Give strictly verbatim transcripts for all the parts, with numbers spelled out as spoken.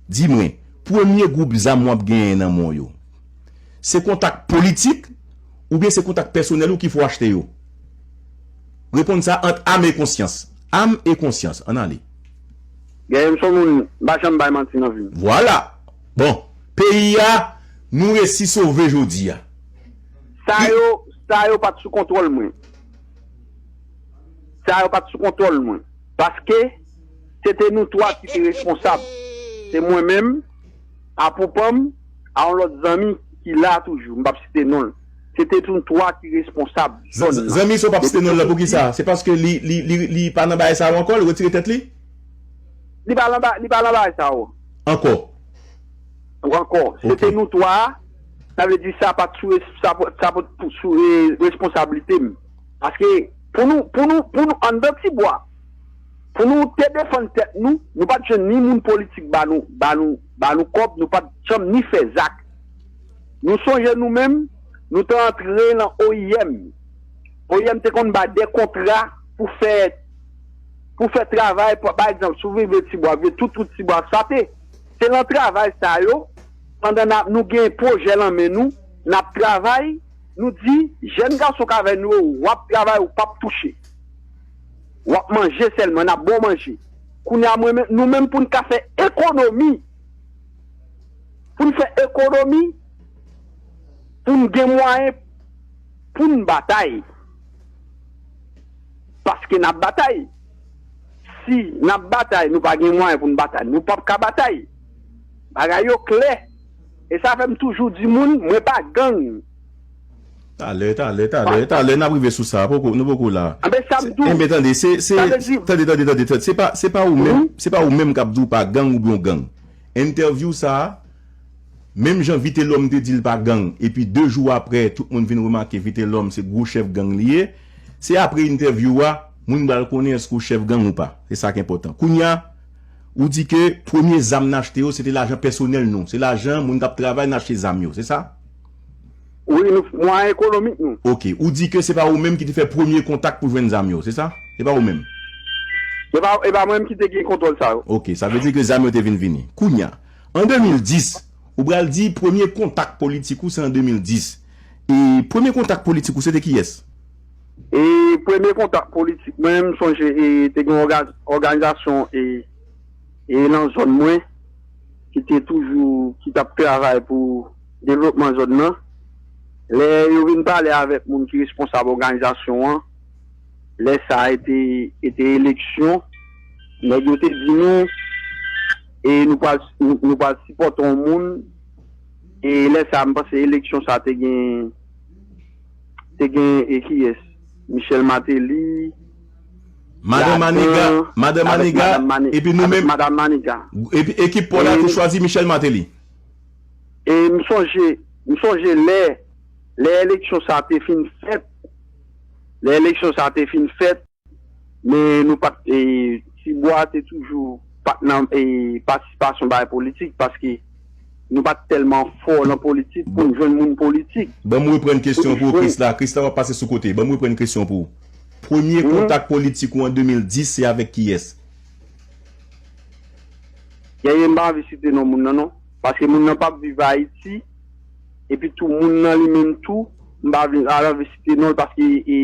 Di mwen, premye gwoup zam w ap genyen nan men w yo, se kontak politik oubyen se kontak pèsonèl ou ki fè w achte yo? Reponn sa ant am e konsyans. Am e konsyans. Ann ale. Genyen m son moun, m pa janm bay manti nan vi m. Vwala. Bon, peyi a, nou resi sove jodi a. Sa yo, sa yo pa t sou kontwòl mwen. Sa yo pa t sou kontwòl mwen. Paske se te nou twa ki te responsab. Se mwen menm, Apoupanm, a yon lòt zanmi ki la toujou, m p ap site non l. Se te nou twa ki responsab zòn nan. Zanmi sa w p ap site non l la poukisa? Se paske li, li, li, li pa nan bagay sa yo ankò, li retire tèt li? Li pa nan ba- li pa nan bagay sa yo. Ankò. Ankò. Se te nou twa a, sa vle di sa pa t sou res- sa pa t sou e, responsablite m. Paske pou nou, pou nou, pou nou anndan Tibwa, pou nou te defann tèt nou, nou pa t jwenn ni moun politik ba nou, ba nou, ba nou kòb, nou pa t janm ni fè zak. Nou sonje nou menm, nou te antre nan O I M. O I M te konn bay de kontra pou fè pou fè travay, pa egzanp, si w vin vle Tibwa, vle tout wout Tibwa, sa te. Se nan travay sa yo, pandan n ap, nou gen pwojè nan men nou, n ap travay, nou di, jèn gason k avè nou yo, w ap travay, ou p ap touche. W ap manje sèlman, n ap ba w manje. Kounye a, mwen menm, nou menm pou n ka fè ekonomi, pou n fè ekonomi, pou n gen mwayen pou n batay. Paske n ap batay. Si n ap batay, nou pa gen mwayen pou n batay, nou p ap ka batay. Bagay yo klè. E sa fè m toujou di moun, mwen pa gang. Talè, talè, talè, talè, n ap rive sou sa. Poko, nou poko la. Anben, sa m di w, Enben, tande, se, se, sa vle di, tande, tande, tande, tande, se pa, se pa ou menm, se pa ou menm k ap di w pa gang oubyen w gang. Entèvyou sa a, menm jan Vitelhomme te di l pa gang, epi de jou apre, tout moun vin remake Vitelhomme se gwo chèf gang li ye, se apre entèvyou a, moun pral konnen èske w chèf gang ou pa. Se sa k enpòtan. Kounye a, ou di ke premye zam n achte yo, se te lajan pèsonèl nou. Se lajan moun k ap travay n achte zam yo, se sa? Wi, nou, mwayen ekonomik nou. Ok, ou di ke se pa ou menm ki te fè premye kontak pou jwenn zam yo, se sa? Se pa ou menm? E pa, e pa mwen menm ki te gen kontwòl sa yo. Ok, sa vle di ke zam yo te vin vini. Kounye a, an de mil dis, ou pral di premye kontak politik ou se an de mil dis. E premye kontak politik ou se te kiyès? E premye kontak politik mwen, m sonje e, te gen òga- òganizasyon e, e nan zòn mwen ki te toujou, ki t ap travay pou devlopman zòn nan. Lè yo vin pale avèk moun ki responsab òganizasyon an, lè sa a te, te eleksyon, nèg yo te di nou, e nou pral, nou, nou pral sipòte yon moun, e lè sa a, m panse eleksyon sa a te gen, te gen, e kiyès? Michel Martelly, Madan Maniga, Madan Maniga, epi nou menm, Madan Maniga. Epi ekip pa w la te chwazi Michel Martelly. E m sonje, m sonje lè, lè eleksyon sa a te fin fèt, lè eleksyon sa a te fin fèt, men nou pa t, e, Tibwa te toujou pa t nan, e, patisipasyon bagay politik, paske nou pa t tèlman fò nan politik pou n jwenn moun politik. Ban m reprann kesyon pou ou, Krisla. Krisla, w ap pase sou kote. Ban m reprann kesyon pou ou. Premye kontak politik ou an de mil dis, se avèk kiyès? Genyen, m pa anvi site non moun nan, non. Paske moun nan p ap viv Ayiti. Epi tou, moun nan li menm tou, m pa vin al anvi site non l paske e,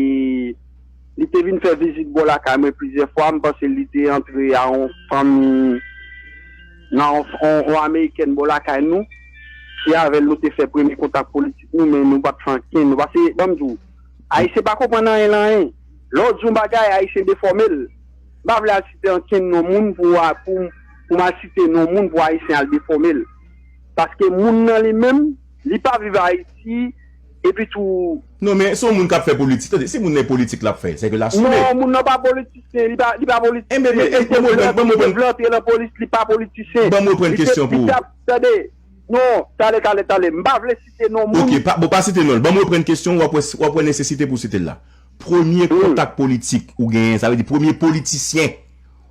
li te vin fè vizit bò lakay mwen plizyè fwa. M panse li te antre a yon fanmi, nan yon, yon, yon amerikèn bò lakay nou. Se avè l nou te fè premye kontak politik nou, men nou pa t fè ankenn. Nou pase, ban m di w, Ayisyen pa konprann anyen nan anyen. Lè w di yon bagay, Ayisyen defòme l. M pa vle al site ankenn non moun pou, pou, pou m al site non moun pou Ayisyen al defòme l. Paske moun nan li menm, li pa viv Ayiti, epi tou. Non, men se yon moun k ap fè politik. Tande, si moun nan politik l ap fè, se ke l asime. Non, moun nan pa politisyen, li pa, li pa politisyen. Enben, ban m reprann, ban m reprann. Li te vle antre nan polis, li pa politisyen. Ban m reprann kesyon pou ou. Tande, non, talè, talè, talè. M pa vle site non moun. Ok, pa, bon, pa site non l. Ban m reprann kesyon, w ap wè, w ap wè nesesite pou w site l la. Premye kontak politik ou genyen, sa vle di premye politisyen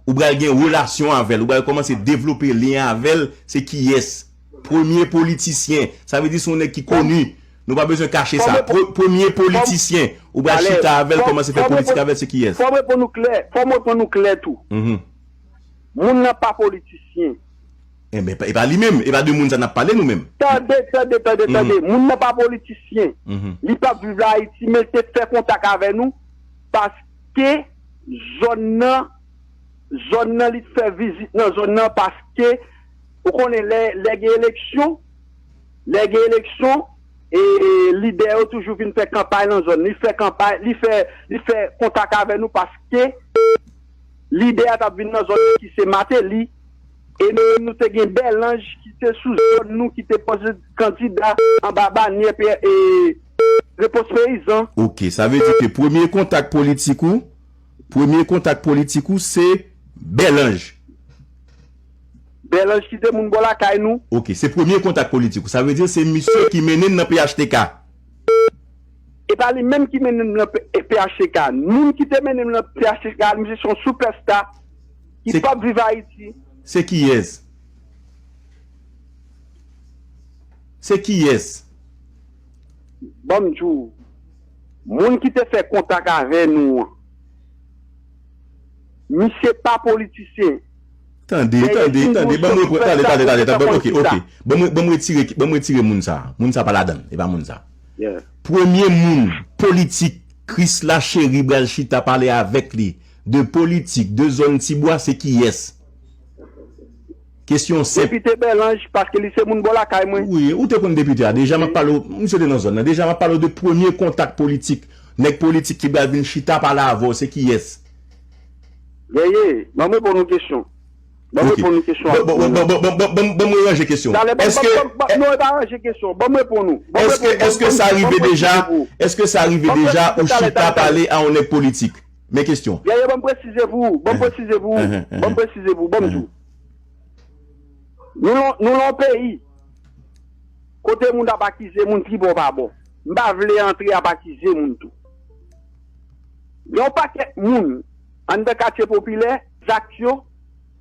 ou pral gen relasyon avè l, ou pral kòmanse devlope lyen avè l, se kiyès? Premye politisyen, sa vle di se yon nèg ki koni. Nou pa bezwen kache sa. Pre- Premye politisyen ou pral chita avè l, kòmanse fè politik avè l, se kiyès? Fò m reponn ou klè, fò m reponn ou klè tou. Moun nan pa politisyen. Enben, e pa li menm, e pa de moun sa n ap pale nou menm. Tande, tande, tande, tande. Moun nan pa politisyen. Li p ap viv la Ayiti, men l te fè kontak avè nou paske zòn nan, zòn nan, li t fè vizit nan zòn nan paske ou konnen lè, lè gen eleksyon, lè gen eleksyon, e, e lidè yo toujou vin fè kanpay nan zòn. Li fè kanpay, li fè, li fè kontak avè nou paske lidè a t ap vin nan zòn nan ki se Martelly. E nou menm nou te gen Bèlanj ki te sou zòn nou, ki te poze kandida anba banyè P-, e, Repons Peyizan. Ok, sa vle di ke premye kontak politik ou, premye kontak politik ou se Bèlanj. Bèlanj ki te moun bò lakay nou. Ok, se premye kontak politik ou. Sa vle di se misye ki mennen n nan P H T K. E pa li menm ki mennen m nan P-, P H T K. Moun ki te mennen m nan P H T K, misye se yon sipèsta ki p ap viv Ayiti. Se kiyès? Se kiyès? Ban m di w, moun ki te fè kontak avè nou an, misye pa politisyen. Tande, tande, tande, ban m reprann, tande, tande, tande, tande, ok, ok. Ban m, ban m retire, ban m retire moun sa. Moun sa pa ladan l, e pa moun sa. Premye moun politik Krisla Chery pral chita pale avèk li de politik de zòn Tibwa, se kiyès? Kesyon senp. Depite Bèlanj, paske li se moun bò lakay mwen. Wi, ou te konn depite a. Deja m ap pale w, misye te nan zòn nan. Deja m ap pale w de premye kontak politik. Nèg politik ki pral vin chita pale avè w, se kiyès? Yeye, ban m reponn ou kesyon. Ban m reponn ou kesyon. Bon, bon, bon, bon, bon, bon, bon, bon, mwen ranje kesyon. Talè, ban m, ban m, ban m, ban m, non, e pa ranje kesyon. Ban m reponn ou. Ban m reponn ou. Èske, èske sa rive deja? Èske sa rive deja ou chita pale a yon nèg politik? Men kesyon. Yeye, ban m presize pou ou. Ban m presize pou ou. Ban m presize pou ou. Ban m di w. Nou lan, nou lan yon peyi kote moun ap akize moun tribò pa bò. M pa vle antre ap akize moun tou. Gen yon pakèt moun anndan katye popilè, zak yo,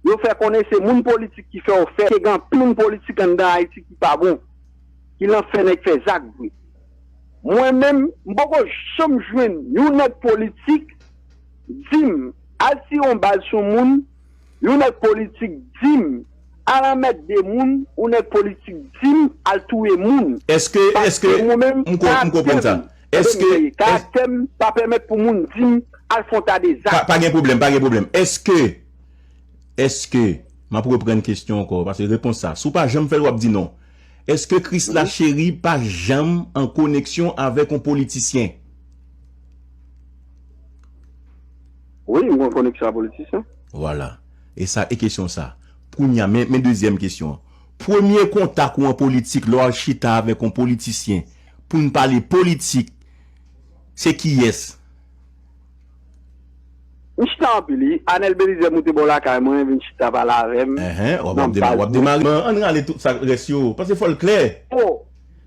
yo fè konnen se moun politik ki fè yo fè. Ke gen anpil moun politik anndan Ayiti ki pa bon, ki lan fè nèg fè zak vre. Mwen menm, m poko janm jwenn yon nèg politik di m al tire yon bal sou moun, yon nèg politik di m al anmède moun, yon nèg politik di m al touye moun. Èske, èske, m ko-, m konprann sa. Èske, karaktè m pa pèmèt pou moun di m al fè yon ta de zak. Pa, pa gen pwoblèm, pa gen pwoblèm. Èske, èske, m ap reprann kesyon ankò, paske repons sa, si w pa janm fè l, w ap di non. Èske Krisla Chery pa janm an koneksyon avèk yon politisyen? Wi, m gen koneksyon ak politisyen. Vwala. E sa, e kesyon sa. Kounye a, men, men dezyèm kesyon an. Premye kontak ou an politik, lè w al chita avèk yon politisyen, pou n pale politik, se kiyès? M chita anpil, wi. Anèl Belizaire moute bò lakay mwen, vin chita pale avè m. Enhen, w ap, w ap dema-, w ap demare. Ann rale tout sa rès yo, paske fò l klè.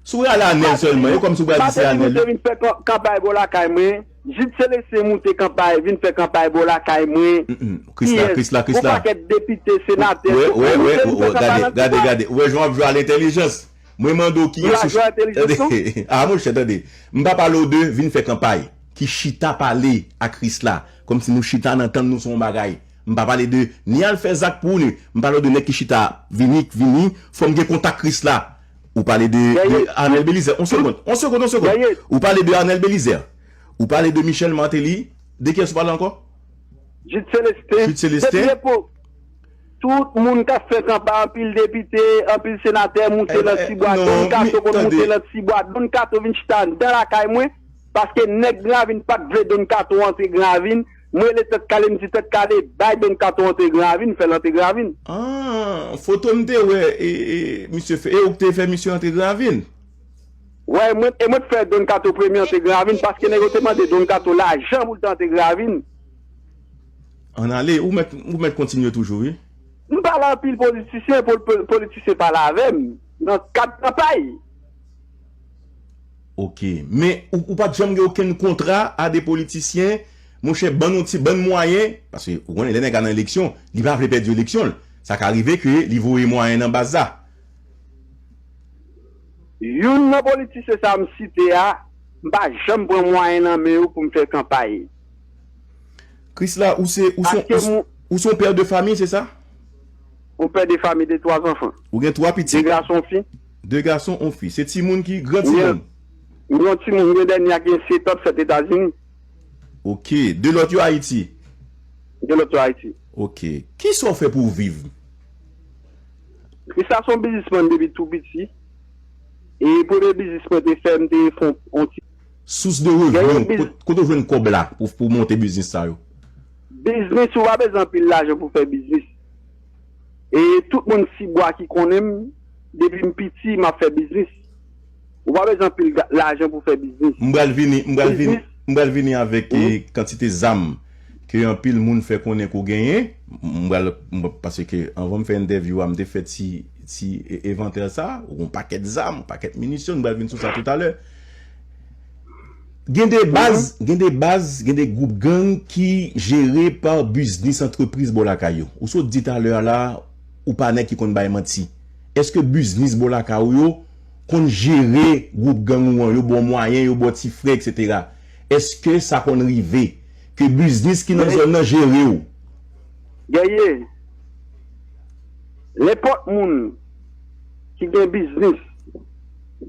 Si w rale Anèl sèlman, e kòmsi w pral di se Anèl. Martelly moute vin fè kan-, kanpay bò lakay mwen. Jude Célestin moute kanpay, vin fè kanpay bò lakay mwen. Krisla, Krisla, Krisla. Yon pakèt depite, senatè, tout moun moute vin fè kanpay nan Tibwa. Gade, gade, gade. Ou wè jan w ap jwe a lentèlijans. Mwen mande w kiyès ou. Tande. A, monchè, tande. M pa pale w de vin fè kanpay, ki chita pale ak Krisla, kòmsi nou chita n antann nou sou yon bagay. M pa pale de ni al fè zak pou ou, ni, m pale w de nèg ki chita vini, vini, fò m gen kontak Krisla. Ou pale de, de Arnel Belizaire. On segond, on segond, on segond. Ou pale de Arnel Belizaire. Ou pale de Michel Martelly. De kiyès ou pale ankò? Jude Célestin. Jude Célestin. Depi epòk, tout moun k ap fè kanpay, anpil depite, anpil senatè moute nan Tibwa. Don Kato konn moute nan Tibwa. Don Kato vin chita anndan lakay mwen, paske nèg Gravin pa t vle Don Kato antre Gravin. Mwen rele Tèt Kale, m di Tèt Kale, bay Don Kato antre Gravin, fè l antre Gravin. Ah, foto m te wè, e, e, misye fè, e ou k te fè misye antre Gravin? Wè, mwen, e mwen t fè Don Kato premye antre Gravin, paske nèg yo te mande Don Kato lajan pou l te antre Gravin. Ann ale, ou mèt, ou mèt kontinye toujou, wi. M pale anpil politisyen, pol-, pol-, politisyen pale avè m nan kad kanpay. Ok, men ou, ou pa t janm gen okenn kontra a de politisyen, monchè, ban nou ti, ban mwayen, paske ou konnen lè nèg la nan eleksyon, li pa vle pèdi eleksyon l. Sa ka rive ke li voye mwayen nan baz la. Youn nan politisyen sa m site a, m pa janm pran mwayen nan men yo pou m fè kanpay. Krisla, ou se, ou se, ou se yon pè de fanmi, se sa? On père de famille de trois enfants. Ou gen twa pitit? De gason, fi. De gason, on fi. Se timoun ki gran timoun? M gen yon timoun, m gen dènye a ki gen sèt an, fèt Etazini. Ok. De lòt yo Ayiti? De lòt yo Ayiti. Ok. Kisa w fè pou w viv? Kisa, se yon biznismann depi tou piti. E premye biznis mwen te fè, m te fè yon, yon ti Sous de revni w, kote w jwenn kòb la pou, pou monte biznis sa yo? Biznis, ou pa bezwen anpil lajan pou fè biznis. E tout moun Tibwa ki konnen m, depi m piti, m ap fè biznis. Ou pa bezwen anpil ga- lajan pou fè biznis. M pral vini, m pral vini, Biznis. M pral vini avèk, eh, kantite zam ke anpil moun fè konnen ke w genyen. M pral, m, paske anvan m fè entèvyou a, m te fè ti, ti e- evantè sa, yon pakèt zam, yon pakèt minisyon, m pral vin sou sa toutalè. Gen de baz, gen de baz, gen de gwoup gang ki jere pa biznis antrepriz bò lakay yo. Ou sot di talè a la, ou pa nèg ki konn bay manti. Èske biznis bò lakay ou yo konn jere gwoup gang ou an, yo ba w mwayen, yo ba w ti frè, etsetera? Èske sa konn rive ke biznis ki nan zòn nan jere w? Gèye, nenpòt moun ki gen biznis,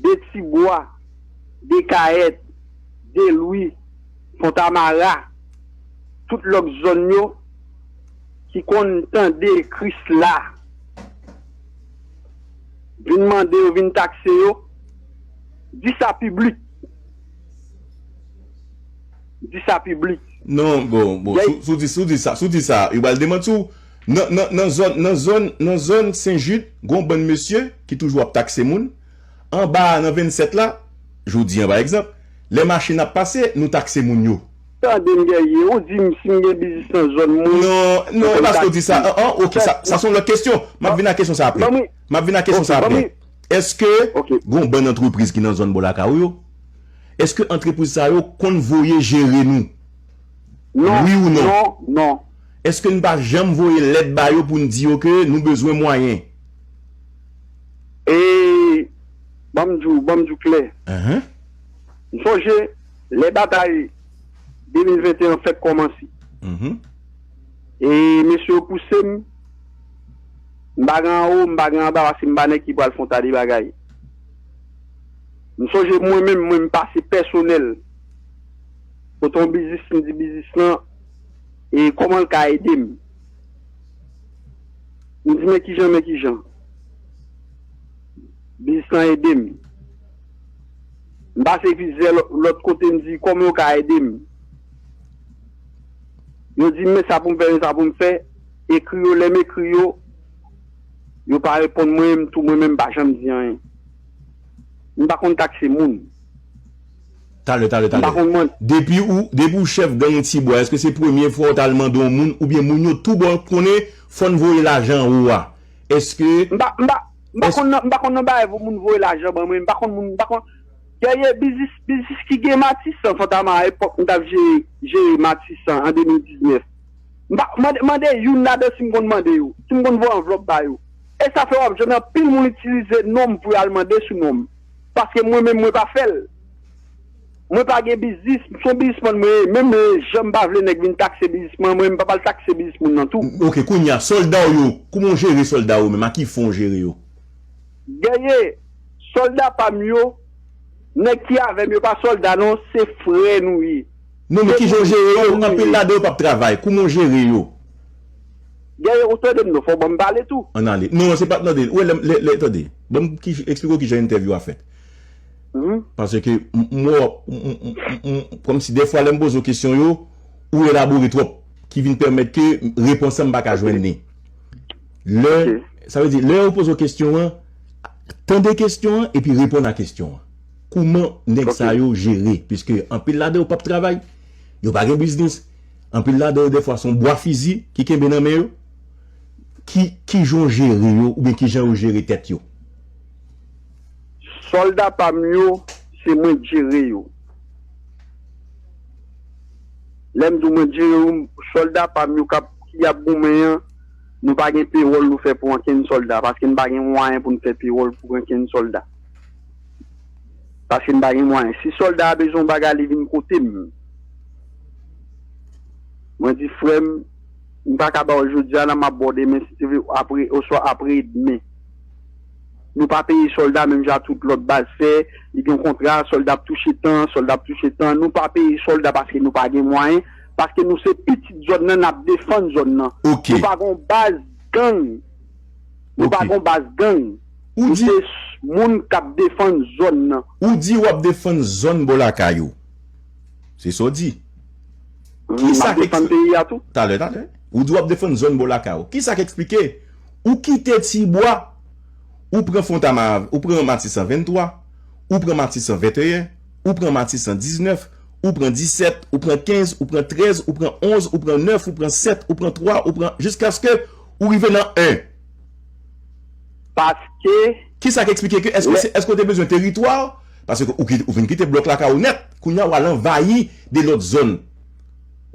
de Tibwa, de Kayèt, de Lwi, Fontamara, tout lòt zòn yo, ki konn tande Krisla vin mande yo, vin takse yo, di sa piblik. Di sa piblik. Non, bon, bon, si w di, si w di sa, si w di sa, yo pral demanti w. Nan, nan, nan zòn, nan zòn, nan zòn Sen Jid, gon bann mesye ki toujou ap takse moun. Anba a, nan vennsèt la, jodi a, pa egzanp, lè machin ap pase, nou takse moun yo. Tande m, Gèye, ou di m si m gen biznis nan zòn mwen. Non, non, e pa sa w di sa. An, an, ok, sa, sa se yon lòt kesyon. M ap vin a kesyon sa apre. M ap vin a kesyon sa apre. Èske gon bann antrepriz ki nan zòn bò lakay ou yo? Èske antrepriz sa yo konn voye jere nou? Non, wi ou non? Non, non. Èske n pa janm voye lèt ba yo pou n di yo ke nou bezwen mwayen? E, ban m di w, ban m di w klè. Ahan. M sonje, lè batay de mil venteyen fèk kòmanse. Mhm. E mesye yo pouse m, m pa gen anwo, m pa gen anba, paske m pa nèg ki pral fè yon ta de bagay. M sonje mwen menm, mwen m pase pèsonèl kote yon biznis, m di biznis lan, e kòman l ka ede m? M di, men kijan, men kijan. Biznis lan ede m. M pase plizyè lò- lòt kote, m di, kòman yo ka ede m? Yo di m, men sa pou m fè, men sa pou m fè. Ekri yo, lè m ekri yo, yo pa reponn mwen, m tou mwen menm, m pa janm di anyen. M pa konn takse moun. Talè, talè, talè. Depi ou, depi ou chèf gang Tibwa, èske se premye fwa ou t al mande yon moun, oubyen moun yo tou bon konnen fò n voye lajan anwo a? Èske M pa, m pa, m pa konn nan, m pa konn nan bagay pou moun voye lajan ban mwen, m pa konn moun, m pa konn, Gèye, biznis, biznis ki gen Matisan, Fontamara, epòk m t ap jere, jere Matisan an de mil diznèf. M pa, mande, mande youn ladan si m konn mande yo, si m konn voye anvlòp ba yo. E sa fè w ap jwenn anpil moun itilize non m pou y al mande sou non m. Paske mwen menm mwen pa fè l. Mwen pa gen biznis, m se yon biznismann mwen ye, menm jan m pa vle nèg vin takse biznis mwen, mwen m p ap al takse biznis moun nan tou. Ok, kounye a, sòlda w yo, kouman w jere sòlda w yo menm? A ki fon w jere yo? Gèye, sòlda pa m yo, nèg ki avè m yo pa sòlda non, se frè nou ye. Non, men kijan w jere yo? Anpil ladan yo p ap travay. Kouman w jere yo? Gèye, ou tande m non, fò w ban m pale tou. Ann ale. Non, se pa tande. Ou wè, lè, lè, lè, tande. Ban m ki, eksplike w kijan entèvyou a fèt. Paske m, m, m, m, m, m, kòmsi dèfwa lè m poze w kesyon yo, ou elabore twòp, ki vin pèmèt ke repons lan m pa ka jwenn li. Lè, sa vle di, lè yo poze w kesyon an, tande kesyon an epi reponn a kesyon an. Kouman nèg sa yo jere? Piske anpil ladan yo p ap travay, yo pa gen biznis. Anpil ladan yo dèfwa se yon bwa fizi ki kenbe nan men yo. Ki, kijan w jere yo oubyen kijan yo jere tèt yo? Sòlda pa m yo, se mwen k jere yo. Lè m di w mwen k jere yo, sòlda pa m yo k ap, ki ap goumen an, nou pa gen pewòl nou fè pou ankenn sòlda, paske n pa gen mwayen pou n fè pewòl pou ankenn sòlda. Paske n pa gen mwayen. Si sòlda a bezwen yon bagay, li vin kote m. Mwen di, frè m, M pa ka ba w jodi a, nan m ap ba w demen, si te vle, apre, oswa apre demen. Nou pa peye sòlda menm jan tout lòt baz fè. Li gen yon kontra, sòlda ap touche tan, sòlda ap touche tan. Nou pa peye sòlda paske nou pa gen mwayen, paske nou se pitit zòn nan, n ap defann zòn nan. Ok. Nou pa gon baz gang. Nou pa Ok. gon baz gang. Ou Nou di, se moun k ap defann zòn nan. ou di w ap defann zòn bò lakay ou. Se sa w di. M Kisa ap defann k peyi a tou. Talè, talè. Ou di w ap defann zòn bò lakay ou. Kisa k eksplike? Ou kite Tibwa, ou pran Fontamara, ou pran Matisan venntwa, ou pran Matisan venteyen, ou pran Matisan diznèf, ou pran disèt, ou pran kenz, ou pran trèz, ou pran onz, ou pran nèf, ou pran sèt, ou pran twa, ou pran jiskaske ou rive nan en. Paske Kisa k eksplike ke èske Lè- se, èske w te bezwen teritwa? Paske ou, kite, ou vin kite blòk lakay ou nèt, kounye a w al anvayi de lòt zòn.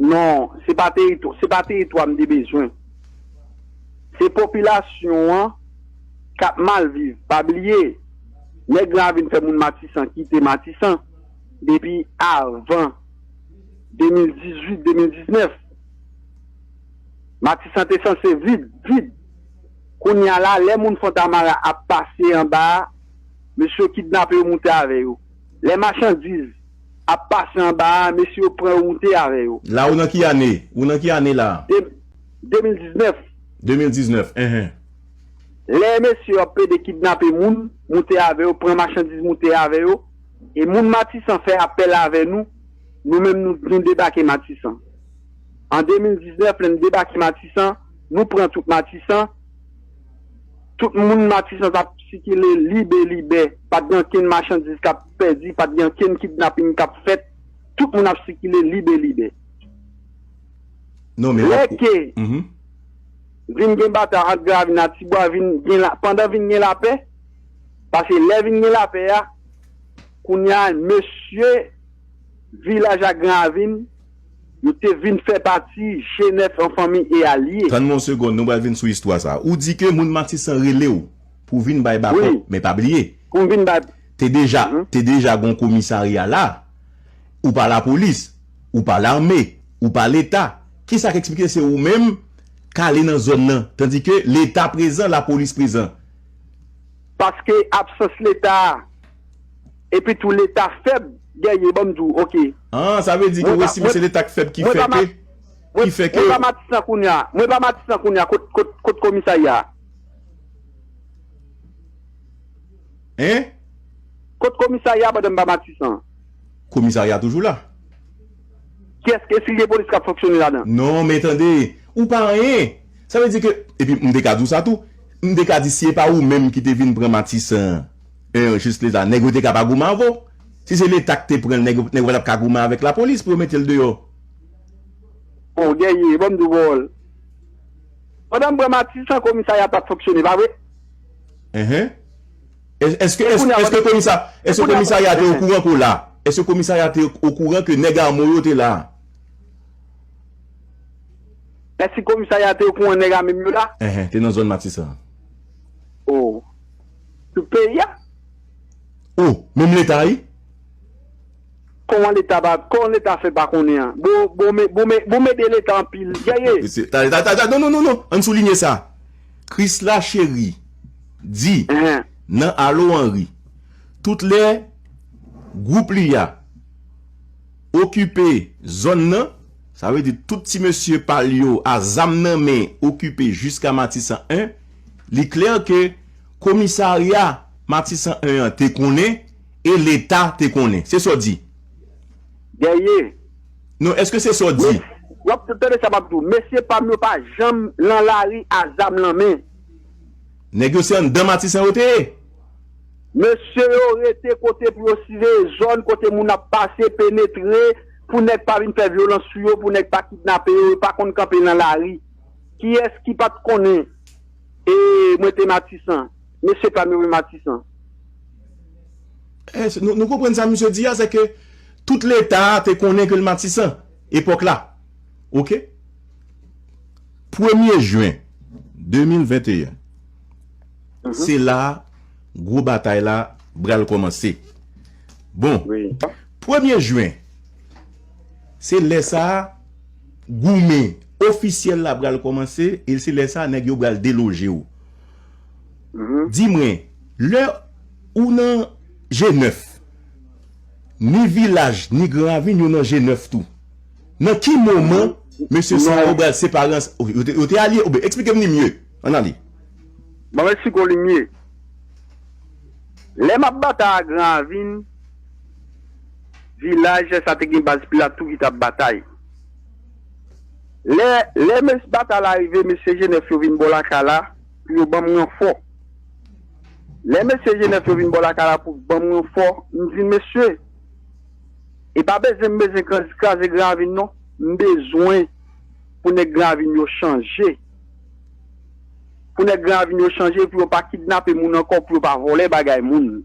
Non, se pa teritwa, se pa teritwa m te bezwen. Se popilasyon an k ap mal viv. Pa bliye, nèg la vin fè moun Matisan kite Matisan depi avan de mil dizuit, de mil diznèf. Matisan te sanse vid, vid. Kounye a la, lè moun Fontamara ap pase anba a, mesye yo kidnape yo moute avè yo. Lè machandiz ap pase anba a, mesye yo pran yo moute avè yo. La ou nan ki ane? Ou nan ki ane la? De, de mil diznèf. De mil diznèf, enhen. Lè mesye yo ap pede kidnape moun, moute avè yo, pran machandiz moute avè yo, e moun Matisan fè apèl avè nou, nou menm nou, nou debake Matisan. An de mil diznèf, lè n debake Matisan, nou pran tout Matisan, tout moun Matisan t ap sikile libe, libe, pa t gen ankenn machandiz k ap pèdi, pa t gen ankenn kidnaping k ap fèt, tout moun ap sikile libe, libe. Non, men Lè w ap- ke Mhm. vin gen batay ant Gravin ak Tibwa, vin gen la, pandan vin gen lapè, paske lè vin gen lapè a, kounye a, mesye vilaj ak Gravin, yo te vin fè pati G nèf an fanmi e alye. Tann mwen yon segonn, nou pral vin sou istwa sa. Ou di ke moun Matisan rele w pou vin bay backup, Wi. Men pa bliye, Pou m vin bay te deja, Mhm. te deja gon komisarya la. Ou pa lapolis, ou pa lame, ou pa leta. Kisa k eksplike se ou menm k ale nan zòn nan, tandike leta prezan, lapolis prezan? Paske absans leta a, epi tou leta fèb, gèye, ban m di w, oke. Ah, sa vle di ke Mwen ou pa- estime se leta k fèb ki mwen fè pa ma- ke, Mwen ki fè ke mwen pa Matisan kounye a, mwen pa Matisan kounye a, kot, kot, kot komisarya a? Hein? Kot komisarya a pandan m pa Matisan? Komisarya toujou la. Kiyès ki, èske gen polis k ap fonksyone ladan? Non, men tande, ou pa anyen. Sa vle di ke, epi m te ka di w sa tou, m te ka di si e pa ou menm ki te vin pran Matisan, en, jis leta, nèg yo te ka pa goumen avè w. Si se leta k te pran l, nèg, nèg yo pa t ap ka goumen avèk lapolis pou yo mete l deyò. Bon, gèye, ban m di w pawòl. Pandan m pran Matisan, komisarya pa t fonksyone, pa vre? Enhen. Es-, Èske, E kounye a, èske, èske pandan- komisa, e èske kounye a, komisarya te enhen. okourant ke w la? Èske komisarya te okourant ke nèg ame yo te la? Èske komisarya te okouran nèg ame m yo la? Enhen, te nan zòn Matisan. Oh. Tout peyi a? Oh, menm leta wi? Kòman leta pa, kòman leta fè pa konnen an? Bon, bon, men, bon, men, bon, men de leta anpil. Gèye. Mesye, ta, ta, ta, ta, non, non, non, non. Ann soulinye sa. Krisla Cheri di Enhen. nan Alo Henry, tout lè gwoup li a okipe zòn nan, sa vle di tout ti mesye pa l yo a zam nan men okipe jiska Matisan en, li klè ke komisarya Matisan en an te konnen e leta te konnen. Se sa w di? Gèye. Non, èske se sa w di? W ap tande sa m ap di w. Mesye pa m yo pa janm nan lari a zam nan men. Nèg yo se anndan Matisan yo te ye. Mesye yo rete kote pou yo siveye zòn kote moun ap pase, penetre, pou nèg pa vin fè vyolans sou yo, pou nèg pa kidnape yo, yo pa konn kanpe nan lari. Kiyès ki pa t konnen? E mwen te Matisan. Mesye pa m yo Matisan. Eh, se- nou, nou konprann sa misye di a, se ke tout leta a te konnen ke l Matisan, epòk la. Oke? Premye jen de mil venteyen, se la gwo batay la pral kòmanse. Bon, Wi. premye jen, se lè sa a, goumen ofisyèl la pral kòmanse, e se lè sa nèg yo pral deloje w. Di mwen, lè ou nan G nèf, ni Vilaj, ni Gran Ravin, yo nan G nèf tou. Nan ki moman mesye sa yo pral separe ansanm? Yo te, yo te alye? Oubyen, eksplike m li mye. Ann ale. Bon, mwen eksplike w li mye. Lè m ap batay a Gran Ravin, Vilaj, sa te gen baz Pilat tou ki t ap batay. Lè, lè mes batay la rive, mesye G nèf yo vin bò lakay la pou yo ban m ranfò. Lè mesye G nèf yo vin bò lakay la pou ban m ranfò, m di mesye, e pa bezwen m bezwen kraze, kraze Gran Ravin non. M bezwen pou nèg Gran Ravin yo chanje. Pou nèg Gran Ravin yo chanje, pou yo pa kidnape moun ankò, pou yo pa vòlè bagay moun.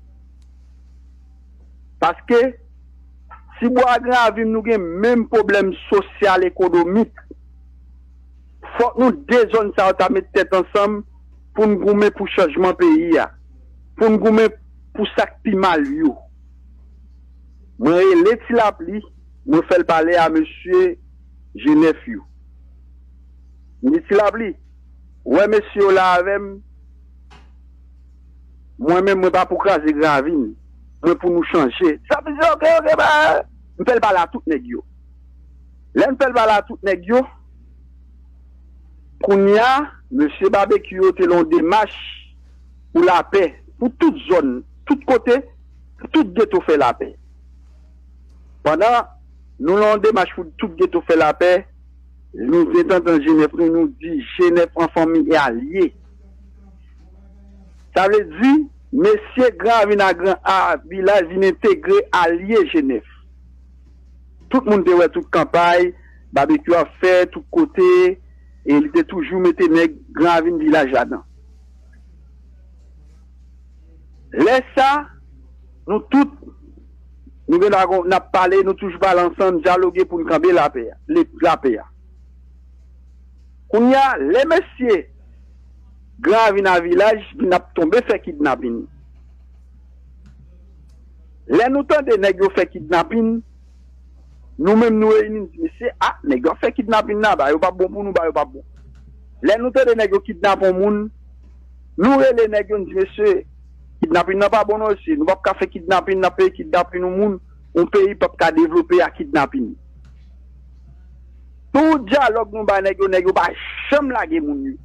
Paske, Tibwa ak Gran Ravin, nou gen menm pwoblèm sosyal, ekonomik. Fòk nou de zòn sa yo ta met tèt ansanm pou n goumen pou chanjman peyi a, pou n goumen pou sa k pi mal yo. Mwen rele Ti Lapli, mwen fè l pale a mesye G nèf yo. M di Ti Lapli, ou wè mesye yo la avè m, mwen menm mwen pa pou kraze Gran Ravin, mwen pou nou chanje. Ti Lapli di, oke, oke, ba, m fè l pale a tout nèg yo. Lè m fè l pale a tout nèg yo, kounye a, mesye Babekyou yo te lan yon demach pou lapè, pou tout zòn, tout kote, pou tout geto fè lapè. Pandan nou lan yon demach pou tout geto fè lapè, nou gentan tann G nèf nou, nou di G nèf an fanmi e alye. Sa vle di, mesye Gran Ravin a Gran a Vilaj vin entegre alye G nèf. Tout moun te wè tout kanpay Babekyou ap fè tout kote, e li te toujou mete nèg Gran Ravin Vilaj ladan. Lè sa, nou tout, nou gen dwa gon, n ap pale, nou toujou pale ansanm, dyaloge pou n kanpe lapè a, le, lapè a. Kounye a, lè mesye Gran Ravin a Vilaj vin ap tonbe fè kidnapin. Lè nou tande nèg yo fè kidnapin, nou menm nou reyini, n di, mesye, a, nèg yo ap fè kidnapin la, bagay yo p ap bon pou nou, bagay yo p ap bon. Lè nou tande nèg yo kidnape yon moun, nou rele nèg yo, n di, mesye, kidnapin nan pa bon non, mesye. Nou p ap ka fè kidnapin, n ap peye kidnapin yon moun, yon peyi p ap ka devlope a kidnapin. Tout dyalòg nou bay nèg yo, nèg yo pa janm lage moun yo.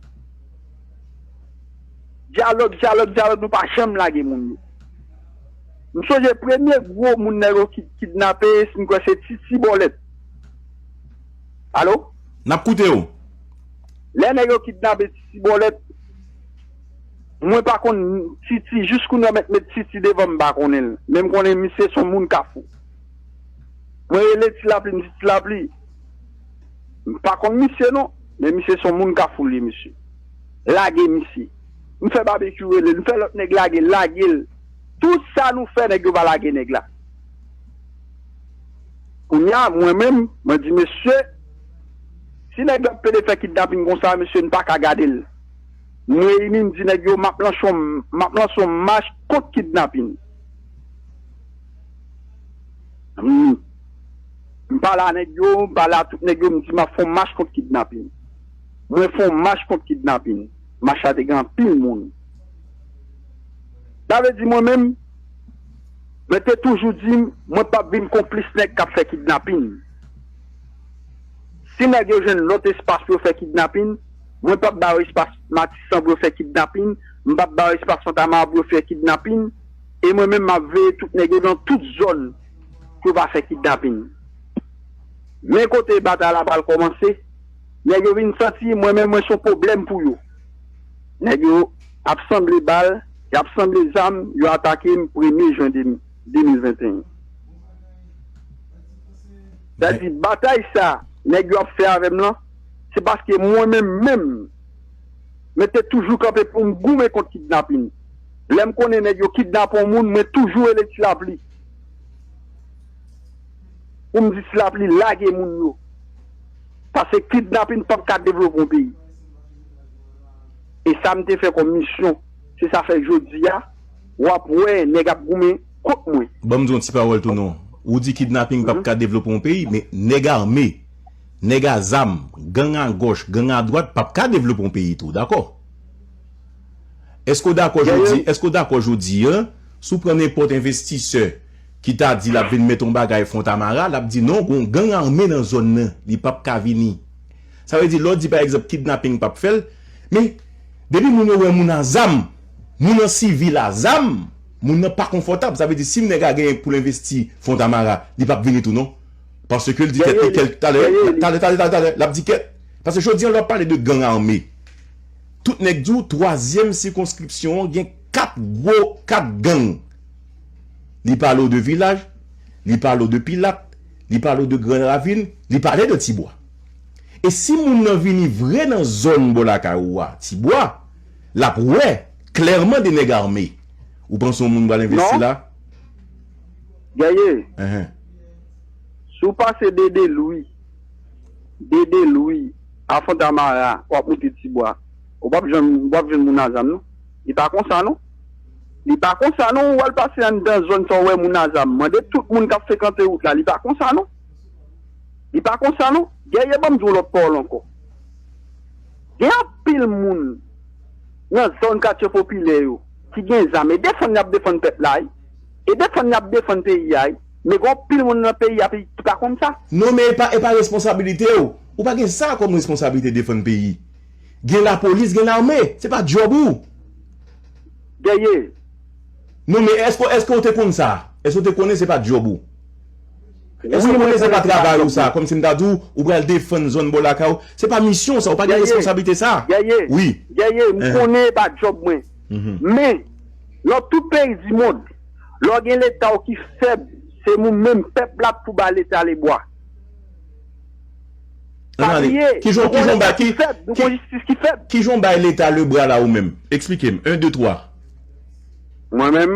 Dyalòg, dyalòg, dyalòg, nou pa janm lage moun yo. M sonje premye gwo moun nèg yo ki kidnape, si m kwè se Titi Bòlèt. Alo? N ap koute w. Lè nèg yo kidnape Titi Bòlèt, mwen pa konn Titi, jis kounye a mèt met Titi devan m pa konnen l. Men m konnen misye se yon moun Kafou. Mwen rele Ti Lapli, m di Ti Lapli, m pa konn misye non, men misye se yon moun Kafou li ye, mesye. Lage misye. M fè Babekyou rele l, m fè lòt nèg lage l, lage l. Tout sa nou fè, nèg yo pa lage nèg la. Kounye a, mwen menm, mwen di, mesye, si nèg yo ap pede fè kidnapin konsa, mesye, n pa ka gade l. M reyini, m di nèg yo, m ap lanse yon, m ap lanse yon mach kont kidnapin. M, m pale a nèg yo, m pale a tout nèg yo, m di m ap fè yon mach kont kidnapin. Mwen fè yon mach kont kidnapin. Mach la te gen anpil moun. Sa vle di mwen menm, mwen te toujou di m, mwen p ap vin konplis nèg k ap fè kidnapin. Si nèg yo jwenn lòt espas pou yo fè kidnapin, mwen p ap ba yo espas Matisan pou yo fè kidnapin, m p ap ba yo espas Fontamara pou yo fè kidnapin, e mwen menm m ap veye tout nèg yo nan tout zòn pou yo pa fè kidnapin. Men kote batay la pral kòmanse, nèg yo vin santi mwen menm mwen se yon pwoblèm pou yo. Nèg yo ap sanble bal, y ap sanble zam, yo atake m premye jen de, de mil venteyen. Sa di, batay sa nèg yo ap fè avè m lan, se paske mwen menm menm, mwen te toujou kanpe pou m goumen kont kidnapin. Lè m konnen nèg yo kidnape yon moun, mwen toujou rele Ti Lapli pou m di Ti Lapli lage moun yo. Paske kidnapin p ap ka devlope yon peyi. E sa m te fè kòm misyon, se sa fè jodi a, w ap wè nèg ap goumen kont mwen. Ban m di w yon ti pawòl tou non. Ou di kidnapin p ap ka devlope yon peyi, men nèg ame, nèg a zam, gang a gòch, gang a dwat p ap ka devlope yon peyi tou, dakò? Èske w dakò jodi, èske w dakò jodi a, si w pran nenpòt envestisè ki ta di l ap vin met yon bagay Fontamara, l ap di non, gon gang ame nan zòn nan, li p ap ka vini. Sa vle di, lè w di pa egzanp kidnaping p ap fè l, men depi moun yo wè moun a zam, moun an sivil a zam, moun nan pa konfòtab. Sa vle di si nèg a gen pou l envesti Fontamara, li p ap vini tou non. Paske l di tèt li kèl talè, talè, talè, talè, talè, l ap di kèt. Paske jodi an lè w ap pale de gang ame, tout nèg di w twazyèm sikonskripsyon an gen kat gwo, kat gang. Li pale w de Vilaj, li pale w de Pilat, li pale w de Gran Ravin, li pale de Tibwa. E si moun nan vini vre nan zòn bò lakay ou a, Tibwa, l ap wè klèman de nèg ame. Ou panse yon moun pral envesti la? Gèye, si w pase Dede Lwi, Dede Lwi, a Fontamara, w ap moute Tibwa, ou p ap jwenn, ou p ap jwenn moun a zam non. Li pa konsa non. Li pa konsa non, ou al pase anndan zòn sa w wè moun a zam. Mande tout moun k ap frekante wout la, li pa konsa non. Li pa konsa non. Gèye, ban m di w lòt pawòl ankò. Gen anpil moun nan zòn katye popilè yo ki gen zam e defann y ap defann pèp la wi. E defann y ap defann peyi a wi. Men gen anpil moun nan peyi a ki pa konn sa. Non men e pa, e pa responsabilite w. Ou pa gen sa kòm responsablite defann peyi. Gen lapolis, gen lame. Se pa djòb ou. Gèye. Non men èske, èske w te konn sa? Èske w te konnen se pa djòb ou? Èske w konnen se pa travay ou sa? Kòmsi m ta di w, ou pral defann zòn bò lakay ou. Se pa misyon w sa, ou pa gen responsablite sa. Wi. Gèye, m konnen e pa djòb mwen. Men, nan tout peyi di mond, lè w gen leta w ki fèb, se nou menm pèp la pou bay leta lebwa. Pa bliye, nou gon leta ki fèb, nou gon jistis ki fèb. Kijan w bay leta lebwa la ou menm? Eksplike m. En, de, twa. Mwen menm,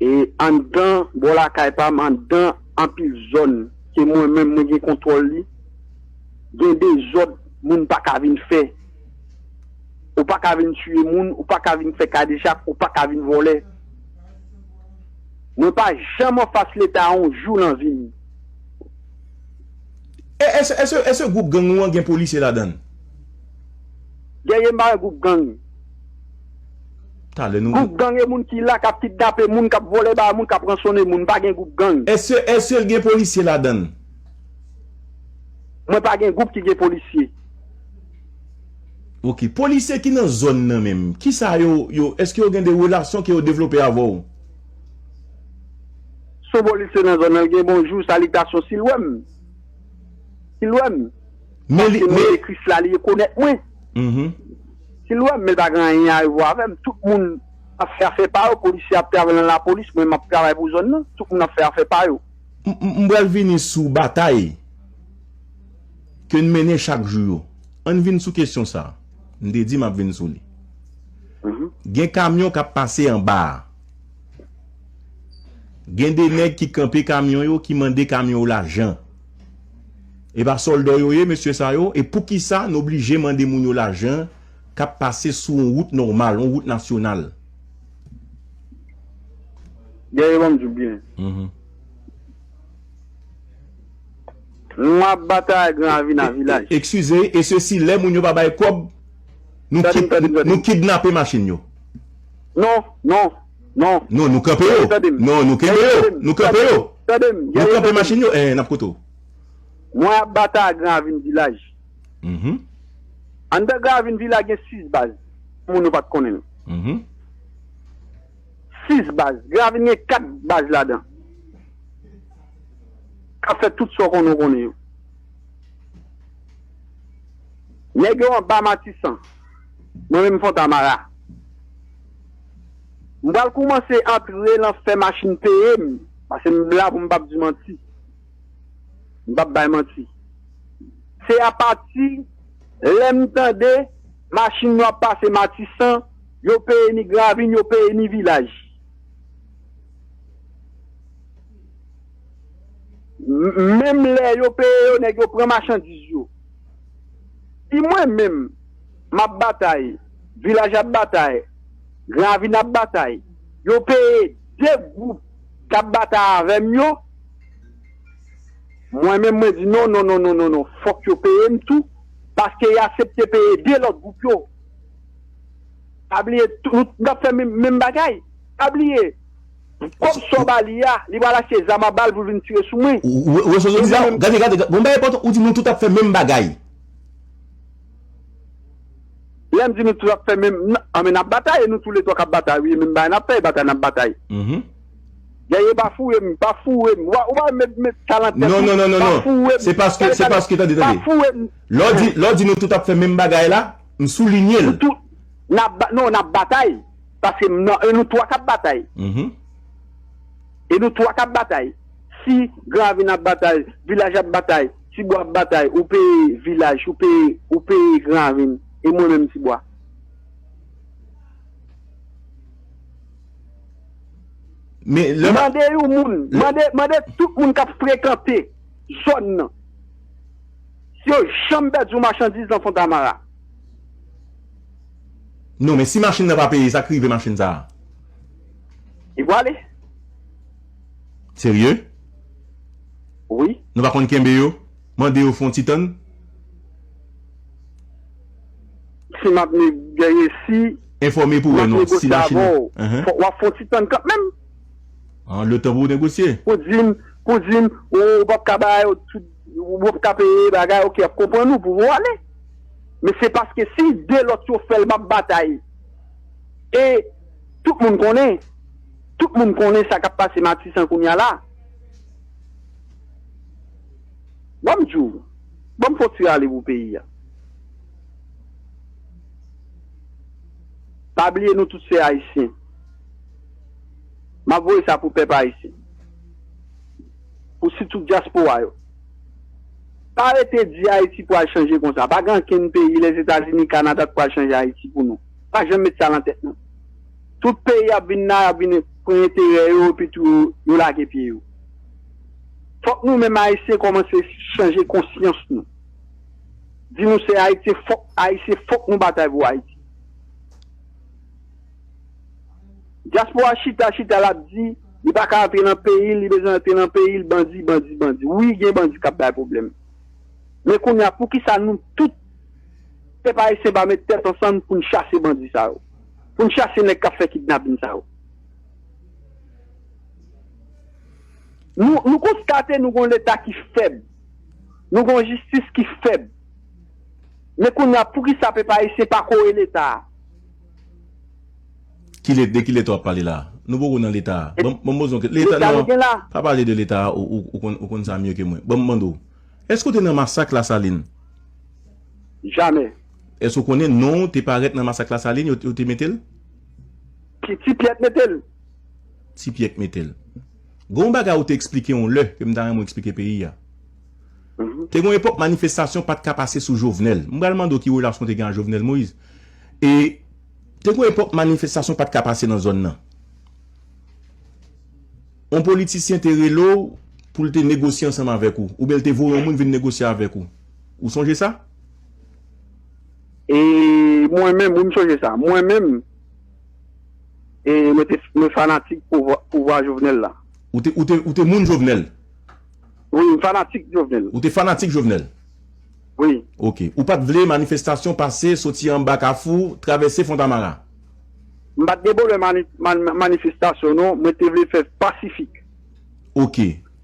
e anndan bò lakay pa m, anndan anpil zòn ke mwen menm mwen gen kontwòl li, gen dezòd moun pa ka vin fè. Ou pa ka vin tiye moun, ou pa ka vin fè kadejak, ou pa ka vin vòlè. Mwen pa janm anfas leta yon jou nan vi m. E, èske, èske, èske gwoup gang ou an gen polisye ladan l? Gèye m pa wè gwoup gang. Talè nou. Gwoup gang e moun ki la k ap kidnape moun, k ap vòlè bagay moun, k ap ransonnen moun. M pa gen gwoup gang. Èske, èske l gen polisye ladan l? Mwen pa gen gwoup ki gen polisye. Ok. Polisye ki nan zòn nan menm, kisa yo, yo, èske yo gen de relasyon ke yo devlope avè w? Si yon polisye nan zòn nan, l gen bonjou, salitasyon, si l wè m. Si l wè m. Paske mwen se Kris la, li rekonèt mwen. Si l wè m, men l pa gen anyen a wè avè m. Tout moun ap fè afè pa yo, polisye ap travay nan lapolis, mwen m ap travay pou zòn nan. Tout moun ap fè afè pa yo. M, m, m pral vini sou batay ke n mennen chak jou yo. Ann vin sou kesyon sa. M te di m ap vin sou li. Gen kamyon k ap pase anba a. Gen de nèg ki kanpe kamyon yo, ki mande kamyon yo lajan. E pa sòlda yo ye, mesye sa yo? E poukisa n oblije mande moun yo lajan k ap pase sou yon wout nòmal, yon wout nasyonal? Gèye, ban m di w byen. Nou ap batay Gran Ravin a Vilaj. Eskize, e sesi lè moun yo pa bay kòb, nou kidnape machin yo. Non, non, non. Non, nou kanpe yo. Non, nou kenbe yo. Nou kanpe yo. Nou kanpe machin yo. Eh, n ap koute w. Mwen ap batay Gran Ravin Vilaj. Anndan Gran Ravin Vilaj gen sis baz. Moun yo pa t konnen l. Sis baz. Gran Ravin gen kat baz ladan. K ap fè tout sa w konnen w konnen yo. Nèg yo anba Matisan. Mwen menm Fontamara. M pral koumanse antre lan fè machin peye m. Paske m la pou m p ap di manti. M p ap bay manti. Se apati lè m tande machin yo ap pase Matisan, yo peye ni Gran Ravin, yo peye ni Vilaj. Menm lè yo peye yo, nèg yo pran machandiz yo. Si mwen menm, m ap batay, Vilaj ap batay, Gran Ravin ap batay, yo peye de gwoup k ap batay avè m yo, Mwen menm, mwen di non, non, non, non, non, non. Fòk yo peye m tou, paske y aksepte peye de lòt gwoup yo. Pa bliye, tou, nou t ap fè menm, menm bagay. Pa bliye, kòb sa w ba li a, li pral achte zam a bal pou l vin tire sou mwen. Ou, ou, ou, ou, ou, ou, gade, gade, gade, bon, bagay enpòtan, ou di nou tout ap fè menm bagay. Lè m di nou tout ap fè menm, n-, anben, n ap batay, e nou toulètwa k ap batay, wi, menm bagay n ap fè, e batay n ap batay. Mhm. Dèyè pa foure m, pa foure m. Ou pa, ou pa met, met sa nan tèt ou. Non, non, non, non, non. Pa foure m. Se paske, se paske, tande, tande. Pa foure m. Lè w di, lè w di nou tout ap fè menm bagay la, m soulinye l. Nou tout, n ap ba-, non, n ap batay. Paske m nan, e nou twa k ap batay. Mhm. E nou twa k ap batay. Si Gran Ravin ap batay, Vilaj ap batay, Tibwa ap batay, ou peye Vilaj, ou peye, ou peye Gran Ravin, e mwen menm Tibwa. Men lè m ap Mande yon moun, mande, mande tout moun k ap frekante zòn nan, si yo janm pèdi yon machandiz nan Fontamara. Non, men si machin nan pa peye, sa k rive machin sa a? Li prale. Serye? Wi. Nou pa konn kenbe yo? Mande yo fè yon ti tann? Si m ap ne-, genyen si Enfòme pou wè non, si machin nan. Fòk w ap fè yon ti tann kanmenm. An, letan pou w negosye. Pou di m, pou di m, ou p ap ka ba yo tout, ou p ap ka peye bagay, oke, ap konprann ou pou w ale. Men se paske si de lòt yo fè l, m ap batay. E tout moun konnen, tout moun konnen sa k ap pase Matisan kounye a la. Ban m di w, ban m fè yon ti rale pou peyi a. Pa bliye nou tout se Ayisyen. M ap voye sa pou pèp ayisyen. Pou sitou dyaspora yo. Pa rete di Ayiti pral chanje konsa. Pa gen ankenn peyi, Lèzetazini, Kanada, k pral chanje Ayiti pou nou. Pa janm met sa nan tèt nou. Tout peyi ap vin la, y ap vin pran enterè yo, epi tou yo lage pye yo. Fòk nou menm Ayisyen kòmanse chanje konsyans nou. Di nou se Ayisyen, fòk Ayisyen, fòk nou batay pou Ayiti. Dyaspora chita, chita, l ap di, li pa ka antre nan peyi l, li bezwen antre nan peyi l, bandi, bandi, bandi. Wi, gen bandi k ap bay pwoblèm. Men kounye a, poukisa nou tout, pèp ayisyen, pa met tèt ansanm pou n chase bandi sa yo? Pou n chase nèg k ap fè kidnapin sa yo? Nou, nou konstate nou gen yon Leta ki fèb. Nou gen yon jistis ki fèb. Men kounye a, poukisa pèp ayisyen pa kore Leta a? Ki Leta, de ki Leta w ap pale la a? Nou poko nan Leta a. Ban m, ban m poze yon ke-, Leta, Leta nou gen la. Pa pale de Leta a, ou, ou, ou konn, ou konn sa mye ke mwen. Ban m mande w, èske w te nan masak Lasalin? Jamè. Èske w konnen non w te parèt nan masak Lasalin, yo, yo te mete l? Ti, Ti Pyè t mete l. Ti Pyè t mete l. Gen yon bagay ou te eksplike yon lè, ke m ta renmen w eksplike peyi a. Mhm. Te gen yon epòk manifestasyon pa t ka pase sou Jovenel. M pral mande w ki relasyon w te gen ak Jovenel Moïse. E te gen yon epòk manifestasyon pa t ka pase nan zòn nan. Yon politisyen te rele w pou l te negosye ansanm avèk ou, oubyen l te voye yon moun vin negosye avèk ou. Ou sonje sa? E mwen menm, wi, m sonje sa. Mwen menm, e mwen te, mwen fanatik pouvwa, pouvwa Jovenel la. Ou te, ou te, ou te moun Jovenel? Wi, m fanatik Jovenel. Ou te fanatik Jovenel? Wi. Ok. Ou pa t vle manifestasyon pase soti anba Kafou, travèse Fontamara? M pa t gen pwoblèm mani-, man-, manifestasyon, non. Mwen te vle fè pasifik. Ok.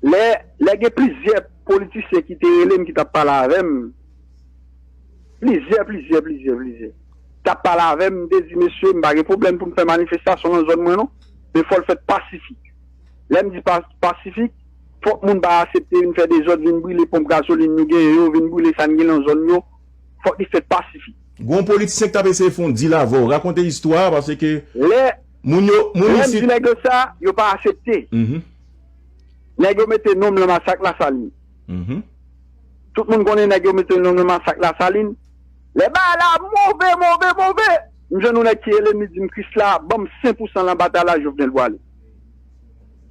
Lè, lè gen plizyè politisyen ki te rele m, ki t ap pale avè m, plizyè, plizyè, plizyè, plizyè, t ap pale avè m, m te di, mesye, m pa gen pwoblèm pou m fè manifestasyon nan zòn mwen, non. Men fò l fèt pasifik. Lè m di pa-, pasifik, fòk moun pa aksepte vin fè dezòd, vin brile ponp gazolin nou genyen yo, vin brile sa n gen nan zòn yo. Fòk li fèt pasifik. Gon politisyen ki t ap eseye fè yon dil avè w, rakonte istwa a, paske lè, moun yo, moun lè m isit di nèg yo sa, yo pa aksepte. Mhm. Nèg yo mete non m nan masak Lasalin. Mhm. Tout moun konnen nèg yo mete non m nan masak Lasalin. Lè bagay la move, move, move. M jwenn yon nèg ki rele m, li di m, Krisla, ban m senk pousan nan batay la, Jovenel pwale.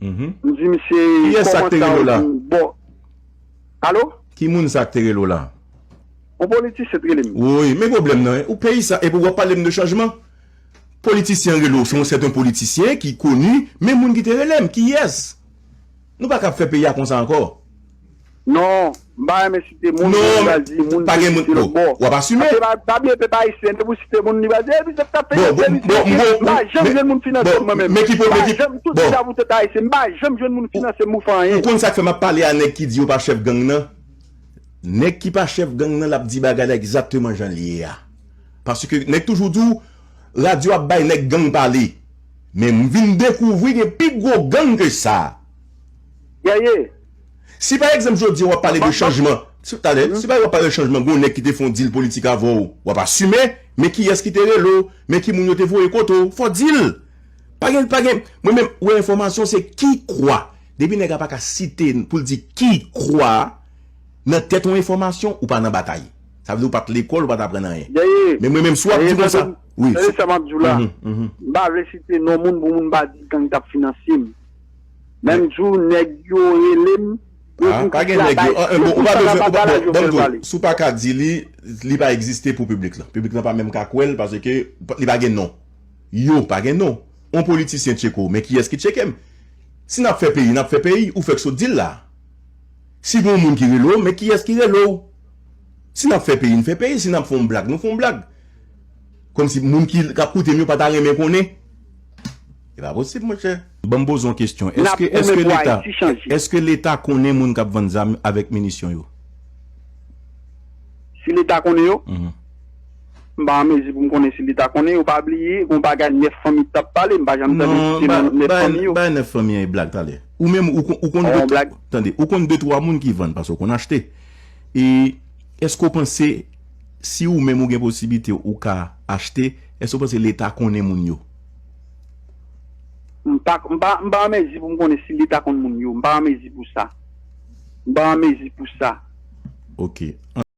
Mhm. M di misye, kiyès sa k te rele w la? Bon. Alo? Ki moun sa k te rele w la? Yon politisyen t rele m. Wi, men pwoblèm nan, ou peyi sa, epi w ap pale m de chanjman. Politisyen rele w, se yon sèten politisyen ki koni, men moun ki te rele m, kiyès? Nou pa kab fè peyi a konsa ankò. Non, m pa renmen site moun, non, pou m pa di moun, pa gen moun, site lòt bò. W ap asime. Pase pa, pa bliye pèp ayisyen, depi w site moun, li pa di, "Epi se k ap fè, bon, bon, epi bon, se bon, m pa janm jwenn moun finanse mwen menm." Men ki, men ki, m pa janm, tout bon, sa pou tout ayisyen, m pa janm jwenn moun finanse m pou fè anyen. Ou konn sa k fè m ap pale a nèg ki di yo pa chèf gang nan? Nèg ki pa chèf gang nan, l ap di bagay la egzakteman jan l ye a. Paske nèg toujou di w, radyo ap bay nèg gang pale. Men m vin dekouvri gen pi gwo gang ke sa. Gaye. Si pa egzanp jodi a w ap pale de chanjman, si, talè, si pa egzanp w ap pale de chanjman, gen yon nèg ki te fè yon dil politik avè w, w ap asime, men kiyès ki te rele w, men ki moun yo te voye kote w, fò w di l. Pa gen, pa gen, mwen menm, ou wè enfòmasyon se ki kwa. Depi nèg la pa ka site pou l di ki kwa, nan tèt yon enfòmasyon, ou pa nan batay. Sa vle di ou pa t lekòl, ou pa t aprann anyen. Gaye, men mwen menm, si w ap di konsa, wi, tande sa m ap di w la. M pa vle site non moun pou moun pa di gang t ap finanse m. Menm jou nèg yo rele m, yo di m pa gen nèg yo. Bon, ou pa bezwen, ou pa, bon, bon, si w pa ka di li, li pa egziste pou piblik lan. Piblik lan pa menm ka kwè l paske li pa gen non. Yo pa gen non. On politisyen tcheke w, men kiyès ki tcheke m? Si n ap fè peyi, n ap fè peyi, ou fèk sot di l la. Si gen yon moun ki rele w, men kiyès ki rele w? Si n ap fè peyi, n fè peyi. Si n ap fè yon blag, nou fè yon blag. Kòmsi moun ki, k ap koute m yo pa ta renmen konnen. E pa posib, monchè. Ban m poze yon kesyon. Èske, èske Leta, èske Leta konnen moun k ap vann zam avèk minisyon yo? Si Leta konnen yo? M pa an mezi pou m konnen si Leta konnen yo. Pa bliye, gon bagay nèf fanmi t ap pale, m pa janm tande site non nèf fanmi yo. Bay nèf fanmi an e blag talè. Ou menm, ou kon-, ou konn de, tande, ou konn de twa moun ki vann, paske ou konn achte. E èske w panse, si ou menm ou gen posiblite ou ka achte, èske w panse Leta konnen moun yo? M pa, m pa, m pa an mezi pou m konnen si Leta konn moun yo. M pa an mezi pou sa. M pa an mezi pou sa. Ok.